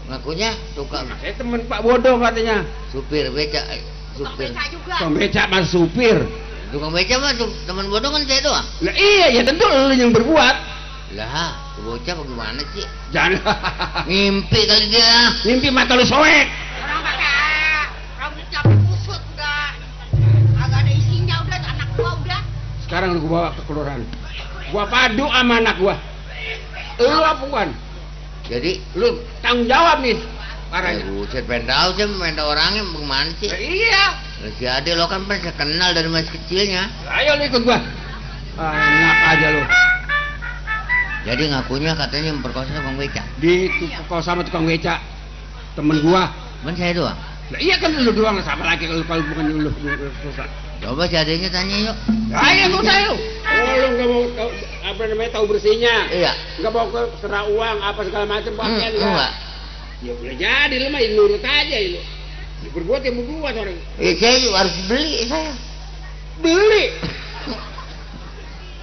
Ngakunya tukang. Saya teman Pak Bodoh katanya. Supir beca, supir. Tukang becak mas supir. Tukang beca mah teman bodoh kan saya doang. Lah iya ya tentu lu yang berbuat. Lah, bocah bagaimana sih? Jangan. Mimpi kali dia. Mimpi mata lu soek. Orang pakai rambutnya kusut udah. Agak ada isinya udah anak gua udah. Sekarang lu gua bawa ke kelurahan. Gua padu sama anak gua. Lu apa bukan? Jadi Lu tanggung jawab nih. Parahnya. buset pengen tahu sih, pengen tahu orangnya bagaimana sih? Iya. Lah, si Ade lo kan pernah kenal dari masih kecilnya. Ayo lu ikut gua. Enak aja lu. Jadi ngakunya katanya memperkosa tukang beca. Di tukang sama tukang beca. Temen gua. Kan saya doang. Lah iya kan lu doang sama lagi kalau bukan lu susah. Coba si Adenya tanya yuk. Ayo lu tahu. Oh lu nggak mau tahu, apa namanya tahu bersihnya? Iya. Nggak mau ke serah uang apa segala macam pakaian enggak. Ya boleh jadi lu mah nurut aja lu. Berbuat yang berbuat orang. Saya juga harus beli saya. Beli.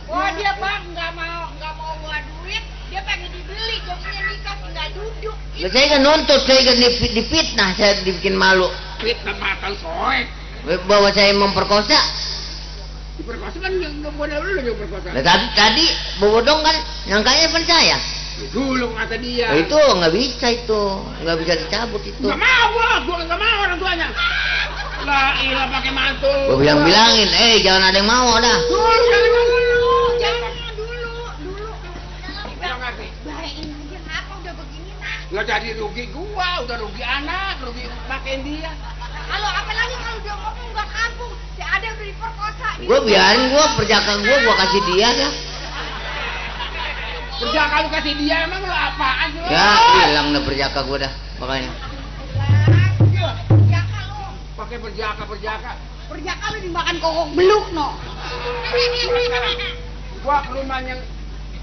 Oh dia bang nggak mau gua duit, dia pengen dibeli, jadinya nikah tinggal duduk. Lah saya kan nuntut, saya kan difitnah, saya dibikin malu. Fitnah matan soek. Bahwa saya memperkosa. Diperkosa kan yang boleh lu yang perkosa. Lah tadi Bobodong kan nyangkanya percaya. Ya, dulu kata dia. Itu nggak bisa nggak bisa dicabut itu. Nggak mau gua nggak mau orang tuanya. Lah ilah pakai mantu. Gua bilangin, jangan ada yang mau dah. Jangan dulu. Jangan ngerti. Bayain aja kenapa udah begini nah. Nggak jadi rugi gua, udah rugi anak, rugi pakaian dia. Kalau apalagi kalau dia ngomong nggak kampung, si Ade udah diperkosa. Gua biarin, perjaka gua kasih dia dah. Kerja kalau kasih dia emang lu apaan sih? Ya hilang dah perjaka gua dah makanya. Perjaka lu. Pakai perjaka. Perjaka lu dimakan kokok beluk no. Gua ke rumahnya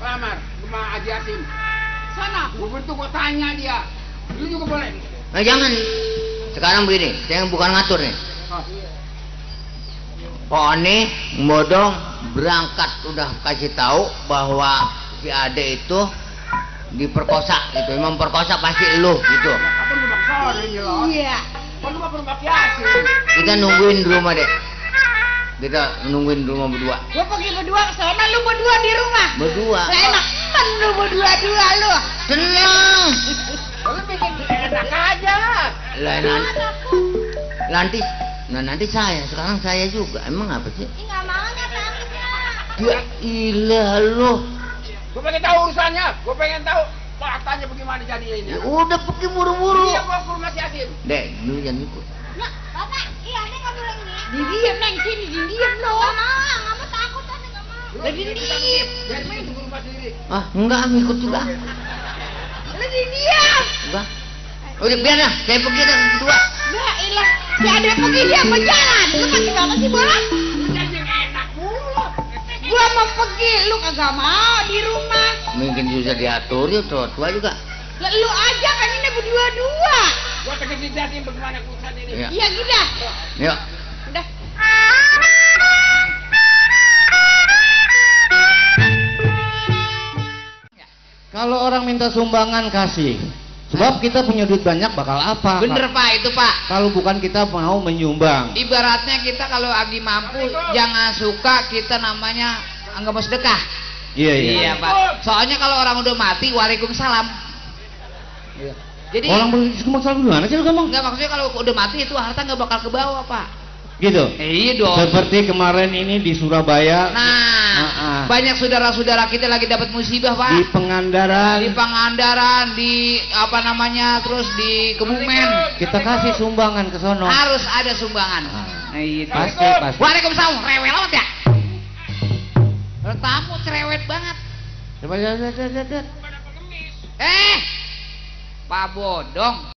lamar, rumah Haji Asim. Sana. Gua bentuk gua tanya dia. Lu juga boleh. Nah jangan. Sekarang begini, saya bukan ngatur nih. Oni Bodong berangkat udah kasih tahu bahwa si Ade itu diperkosa gitu, memperkosa pasti lu gitu. Apa lu maksa ini loh? Iya. Kan lu mah perlu pakai Asim. Kita nungguin di rumah deh. Kita nungguin di rumah berdua. Gua pergi berdua ke sana, lu berdua di rumah. Berdua. Lah enak kan lu berdua-dua lu. Tenang. Lu bikin enak aja. Lah nanti saya, sekarang saya juga. Emang apa sih? Ih enggak mau nyatanya. Ya ilah lu. Gua pengen tahu urusannya. Gua pengen tahu faktanya bagaimana jadinya. Ya udah pergi buru-buru. Iya, gua ke rumah si Asim. Dek, dulu jangan ikut. Nah, Bapak, iya Ade enggak boleh ini. Diam neng sini, diam lu. Enggak mau takut Ade enggak mau. Lagi diem. Jadi main tunggu rumah sendiri. Ah, enggak ngikut juga. Lu diam. Enggak. Udah biar dah, saya pergi dah berdua. Nah, ilah. Si Ade pergi dia mau jalan. Lu masih banget sih, Bolang? Lu jadi yang enak mulu. Gua mau pergi, lu kagak mau di rumah. Mungkin susah diatur ya, tua juga. Lah lu aja kan ini berdua-dua. Gua pengen dijelasin bagaimana urusan ini. Iya. Iya gitu. Yuk. Udah. Kalau orang minta sumbangan kasih. Sebab kita punya duit banyak bakal apa? Bener Pak, itu Pak. Kalau bukan kita mau menyumbang. Ibaratnya kita kalau lagi mampu, jangan suka kita namanya anggap mau sedekah. Iya. Pak. Soalnya kalau orang udah mati, waalaikumsalam. Iya. Jadi Orang bermasalah gimana sih lu ngomong? nggak, maksudnya kalau udah mati itu harta nggak bakal ke bawah Pak. Gitu. Iya dong. Seperti kemarin ini di Surabaya. Nah, banyak saudara-saudara kita lagi dapat musibah Pak. Di Pangandaran. Di Pangandaran, di apa namanya, terus di Kebumen. Kita kasih sumbangan ke sono. Harus ada sumbangan. Nah, itu. Pasti. Waalaikumsalam. Rewel amat ya. Tamu cerewet banget. Coba lihat. Pak Bodong.